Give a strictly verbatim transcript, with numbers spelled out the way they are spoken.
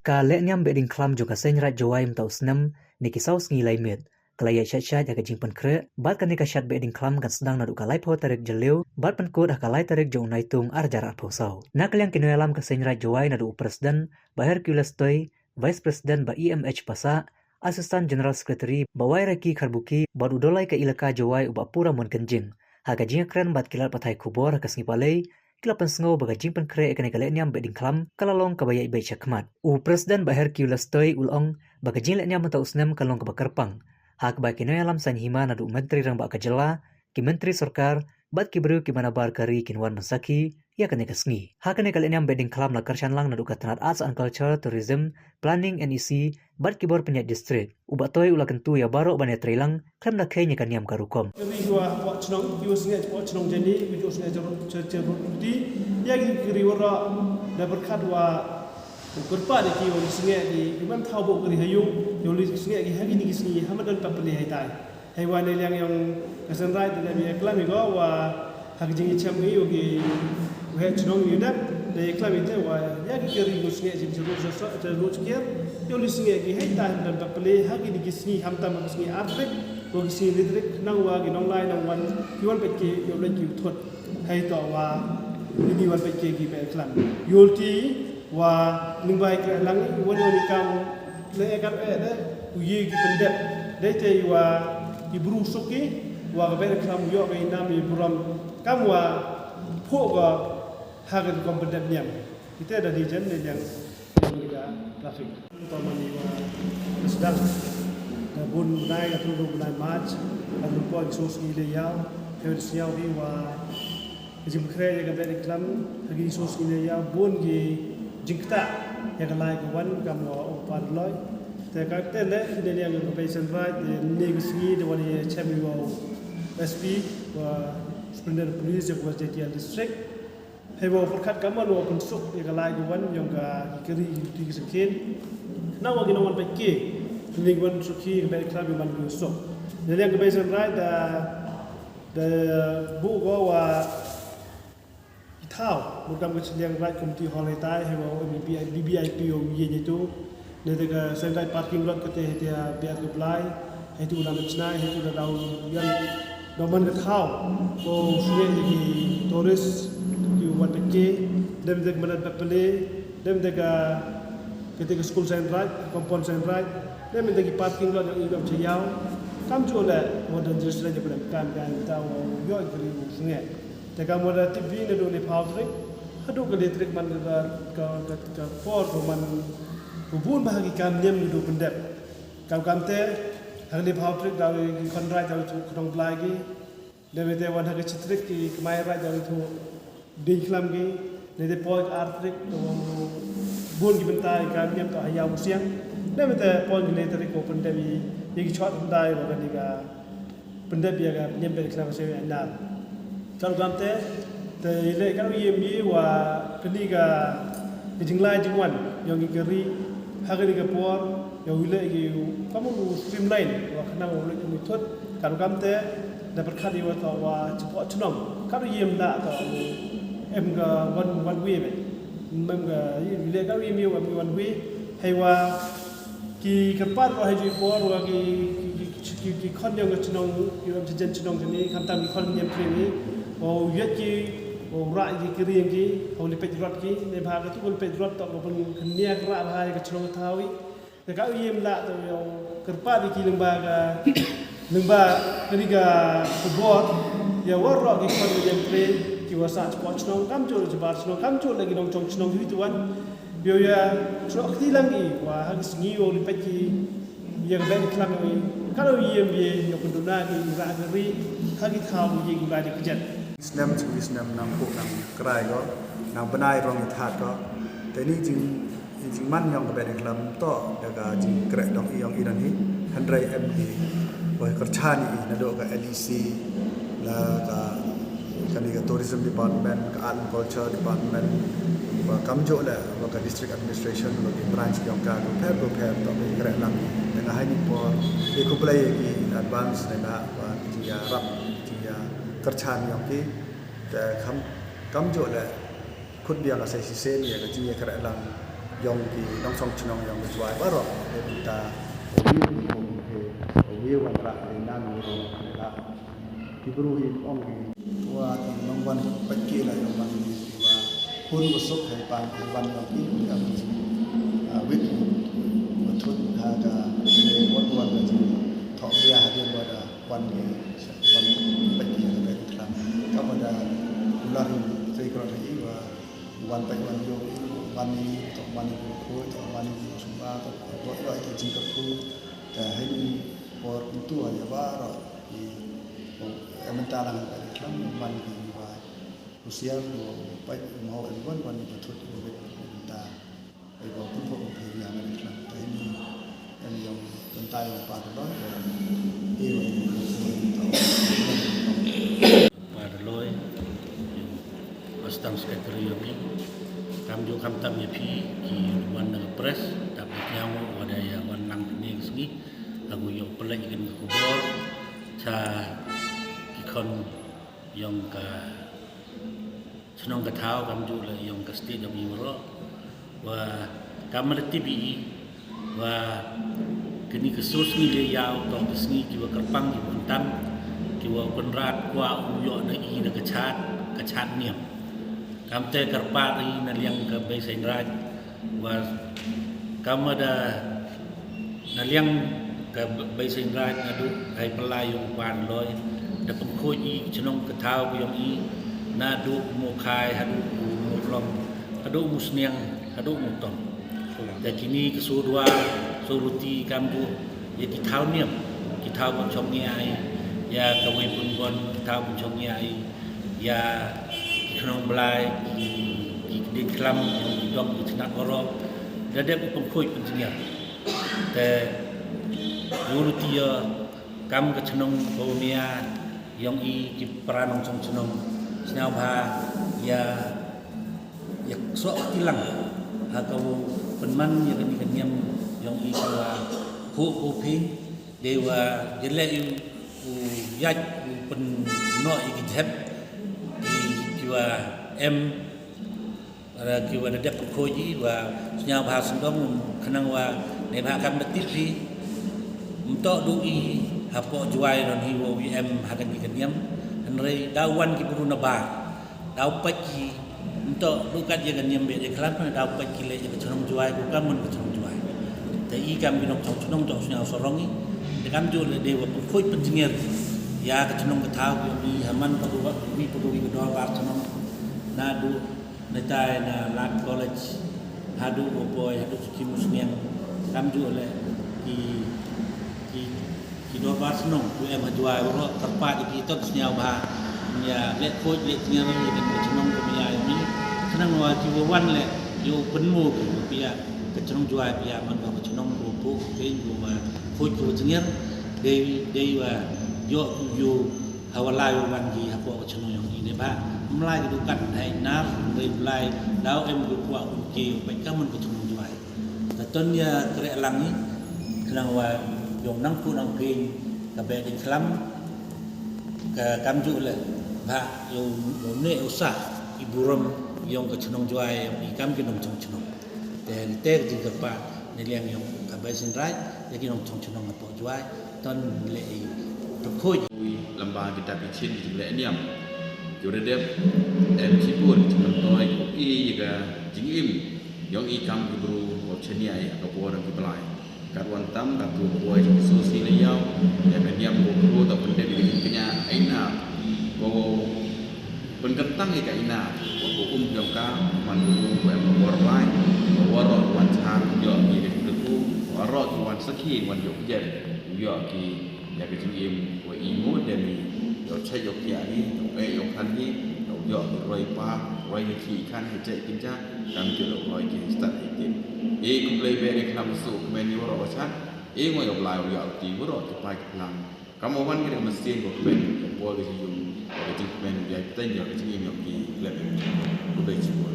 Ka lehniam Behdieñkhlam jong ka Seng Raij Jowai mynta u snem, ne ki saw sngi lai miet, ka la ïaid shait shait ïa ka jingpynkhreh, bad kane ka Shad Behdieñkhlam kan sdang naduh ka laiphew tarik Jylliew bad pynkut ha ka lai tarik jong u Naitung arhajar arphew saw. Na ka liang ki nongïalam ka Seng Raij Jowai naduh u President Bah Hercules Toi, Vice President Bah E M H Passah, Assistant General Secretary Bah Wairaki Kharbuki bad u Dolai ka Elaka Jowai u Bah Puramon Kynjing, ha ka jingïakren bad ki lad pathai khubor ha ka sngi Palei, ki la pynsngew ba ka jingpynkhreh ïa kane ka lehniam Behdieñkhlam ka la long kaba ïaid beit shakhmat. U President Bah Hercules Toi u la ong ba ka jinglehniam mynta u snem ka long kaba kyrpang, ha kaba ki nongïalam saiñ hima naduh u Myntri Rangbah ka jylla, ki Myntri Sorkar bad ki briew kiba nabar ka ri kin wan ban sakhi ïa kane ka sngi. Ha kane ka lehniam Behdieñkhlam la kyrshan lang naduh ka tnat Arts and Culture, Tourism, Planning and E C bad ki bor pynïaid district. U Bah Toi u la kyntu ïa baroh ban ïatreilang khlem da kheiñ ïa ka niam ka rukom. Ki ri kiwa hapoh chnong, kiwa sngewsih hapoh chnong jani, kiwa sngewsih jani, jani ruti, ïa ki ri waroh, da pyrkhat wa u kyrpad ïa ki, wa u sngewsih ki, ki ban thaw bok ki ri ha ïung, ïa u sngewsih ki ha kine ki sngi, ha madan Papli ha itai. Hei wa ne liang yong ka Seng Raij da ïa klam ïa ko wa ha ka jingïachem ïa ki, u heh chnong ïa u dep da ïa klam ïa te wa ïa ki kari u sngewsih jin juru jasa te lu chkier ïa u li sngewsih ki hei ta ha madan Papli ha kine ki sngi, hamtam ha ki sngi ar tarik wa ki sngi li tarik, nang wa ki nonglai nang wan, ki wan peit ki ïa u leit ki u thut. Hei to wa kine wan peit ki ki Behdieñkhlam. Ïa u ti wa lyngba ïa ki lang wan ïa u ni kam leh ïa ka eh de u ïa ki pyndep. Dei te wa ki bru suk ki wa ka Behdieñkhlam u ïoh ka inam ïa burom kam wa phuh ka ha ka rukom pyndep niam. Kita da di jen de yang yang kita trafik. To mani wa sdang da bun bnai ka tu bnai March ka tu poi sos ki le ïaw. Ka sñiaw hi wa ka jingpynkhreh ïa ka Behdieñkhlam ha ki sos ki le ïaw bun ki jingktah ïa ka lai ka wan kam wa u par loi. Te ka te le ki ne liang ka Bei Seng Raij de ne ka sngi de wan ïa chem ïa wa S P wa Superintendent of Police ïa ka West Jaintia District. Hei wa pyrkhat ka man wa pynsuk ïa ka lai ka wan yong ka ki kari ki ti ki sengkien. Na wa ki nong wan peit ki ne wan suk ki ka Behdieñkhlam ïa man ki suk. Ne liang ka Bei Seng Raij da da buh ko wa ki thaw, mut kam ka chiliang Raij Community Hall hei tai, hei wa B B I P, B B I P o ye nyitu. Ne te ka Seng Raij parking lot ka te hei te biar ka blai, hei tu lam chnai, hei tu da dau yan. Da man ka thaw, ko sure de ki tourist, ki wan te ke, dem de mana da pele, dem de ka, ka te ka school Seng Raij, compound Seng Raij, dem de ki parking lot yang i dam chayau. Kam chu le, mo dangerous le je ko dem kan kan ta wo yo i kri u sunge. Te ka mo da tip bi naduh le phaw trik, haduh ka le trik man ka, ka, ka, ka por ko man ko bun ba ha ki kam niam naduh pyndep. Kam kam te, ha ka le phaw trik da ki khon Raij da tu khnong blai ki, da me te wan ha ka chi trik ki kmai Raij da tu Behdieñkhlam ki, ne te poi ka ar trik, to bun ki bynta ki kam niam to ha ïaw siang, da me te poi ki le trik ko pyndep i, i ki chot pyndai ba ka ni ka pyndep ïa ka niam Behdieñkhlam ka seng nar. Ka rukom te, te i le ka u yem i wa kani ka, ka jinglai jingwan yong i ka ri ha kani ka por, yong i le i ka u, ka mu streamline wa ka nang u le i thot. Ka rukom te, da pyrkhat i wa ta wa chipoh chnong. Ka u yem da ta em ka wan, wan wi me. Mem ka i le ka u yem i wa mi wan wi. Hei wa Ki kyrpad ruh ha iji por ruh ki, ki, ki, ki, ki khon ïa ka chnong, ki ram chijen chnong kini, khamtam ki khon niam kini, u ïeit ki, u rah ïa ki riang ki, u lipeit rot ki, ne bha ka tu u lipeit rot to ka pynkhynnia ka rah bha ïa ka chnong thaw i. Te ka u ïem lah to ïa u kyrpad ïa ki lyngba ka, lyngba kani ka khubor, ïa waroh ki khon niam kini, ki wa sah shapoh chnong, kam jur jember chnong, kam jur la ki nongchong chnong hi tu wan. Ïa, ïa, shu kti lang i, wa ha ki sngi u lipeit ki, ïa ka Behdieñkhlam i, ka la ïem ïa, ïa pynduna ki, ïa ka ri, ha ki thaw ïa ki ba di kjat. Snem shu snem nang puk nang krai ko, nang bnai rong i that ko. Te ni jing, jingman yong ka Behdieñkhlam to, da ka jingkreh dong i yong i nan hi, hynrei em ki, wa kyrchan i, naduh ka L E C, la ka, kani ka tourism department, ka art and culture department, wa kamjooh leh wa ka district administration, wa ki branch yong ka, ka pher ka pher to ka kreh lang. Te nga hai ni por, i khublei ïa ki in advance ne nga wa ki jingïarap, ki jingïakyrchan yong ki. Te kam, kamjooh leh khut biang ka sa shisien ïa ka jingïakreh lang. Yong ki nongchong chnong yong ka Jwai baroh, te bynta uwi u pom phe, uwi u wanrah, te nan u rong la. Ki bru hi ong ki wa ki nongwan peit ki la yong wan ki wa hun wa suk hai pan ki wan yong ki, ki am ki, ah, wit wa thut ha ka ne wan wan ka ji thok bia ha dien wa da wan ki wan peit ki la peit khlam. Ka wa da ular hi te kro hi wa wan peit wan yo wan ni to wan ni ko to wan ni chumba to ko yo ki jing ka ku ta hai ni por kuntu ya ba ro ki em ta lang ka khlam wan ki wa usiar ko peit mo en wan wan ni thut ko bet ta ai ko kun ko ko ya ka khlam ta hai ni em yong tanta yong pa ko e wan ni ko to Pa Daloi, Assistant Secretary yong i, kam ju khamtam ïa phi ki wan na ka press, dap ïa ki ïa wan lang ne ka sngi, aku ïa u pynlait ïa ka khubor cha ki khon yong ka chnong ka thaw kam ju la yong ka state yong i waroh. Wa kam la tip i wa kini ka sus ngi le ïa u to ka sngi ki wa kyrpang ki wa kyntam ki wa u Kynrad kwah u ïoh na i na ka chat ka chat niam. Kam te kyrpad i na liang ka Beisein Raij wa kam da na liang ka Beisein Raij naduh hai pynlai yong Pa Daloi da pynkhuid i chnong ka thaw yong i naduh Mukhai haduh Muklong haduh Musniang haduh Mutom. Da kini ka sudwar suluti kam ju ïa ki thaw niam ki thaw pynchong ïa i ïa ka wei pun bon ki thaw pynchong ïa i ïa ki khnong blai ki ki ding khlam ki dong ki chnat borok da dep pynkhoi pynjngiar. Te yu ruti ïa kam ka chnong ko mia yong i ki para nongchong chnong sñiaw bha ïa ïa sok tilang ha ka u pynman ïa kani ka niam yong i ka wa hu u phi de wa de le u u yaj u pynno i ki jep i ki wa em ra ki wa da dep ko ji wa sñiaw bha sndong khnang wa ne bha kam da tip phi mto du i ha po Jwai ron hi wa u em ha kani ka niam hynrei da wan ki bru na ba Daw peit ki nto du kat ïa ka niam bad ïa ka khlam, daw peit ki leh ïa ka chnong Jwai, ko kam mon ka chnong Jwai. Te i kam ki nongchong chnong to sñiaw sarong i. Te kam ju leh dei wa pynkhuid pynjngiar ïa ka chnong ka thaw ki ong i ha man ka ruwa wi pa wi ka dorbar chnong. Naduh na tai na Lad College haduh u poi haduh ki Musniang. Kam ju leh ki ki Ki dorbar chnong, u em ha Jwai, u rok kyrpad ïa ki, to sñiaw bha. Ïa leh khuid leh jngiar ïa ka chnong ka mia ïa mi. Khnang wa ki wa wan leh ïa u pynmo ki wa pia ka chnong Jwai pia man ka chnong ko po pyn ko wa khuid ko jngiar. Dei dei wa ïoh ku ïoh ha wa lai wa wan ki ha ko ka chnong ïong ki ne ba. Mlai ki dukat hai nar dei mlai daw em ko ko ko ki pyn ka man ka chnong Jwai. Ka ton ïa kreh lang i khnang wa ïong nang pu nang pyn ka beh ding khlam ka kam ju le ba ïong ïong ne usa i burom ïong ka chnong Jwai ïong i kam ki nongchong chnong. Te te ka jingkyrpad ne liang ïong ka bai sin rai ïa ki nongchong chnong apo Jwai ton le i. Pyrkhuid lamba kita pichin ki le niam. Jure dep em chipur chimantoi i ka jingim. Ïong i kam ki bru wa chania ïa ka por ki blai. Kat wan tam ka tu poi ki so si le ïaw ïa ka niam ko bru ta pyndep ïa ka jingkñia aina ko pynkyntang ïa ka aina ko um ïong ka man ko bru ko em ko bor blai ko waroh wan chang ïong ïa ka jingkñia ko waroh wan sakhi wan ïong jen ïong ki Ïa ka jingim wa i mo dei ni, ïa u chai ïa u pia ni, ïa u eh ïa u khan ni, ïa u ïoh ki roi pa, roi ni ki khan ki chai kin cha, kam ki lo roi ki stad ki tin. E kum lei be ni khnam su kmen ni waro wa chat, e ngo ïa u blai u ïa u ti waro ki pai ki phlang. Kam wa wan ki dei masin wa kmen, ïa u bol ki jingim, ïa ka jingkmen, ïa ki teng ïa ka jingim ïa ki lem. Ku dei chi bol.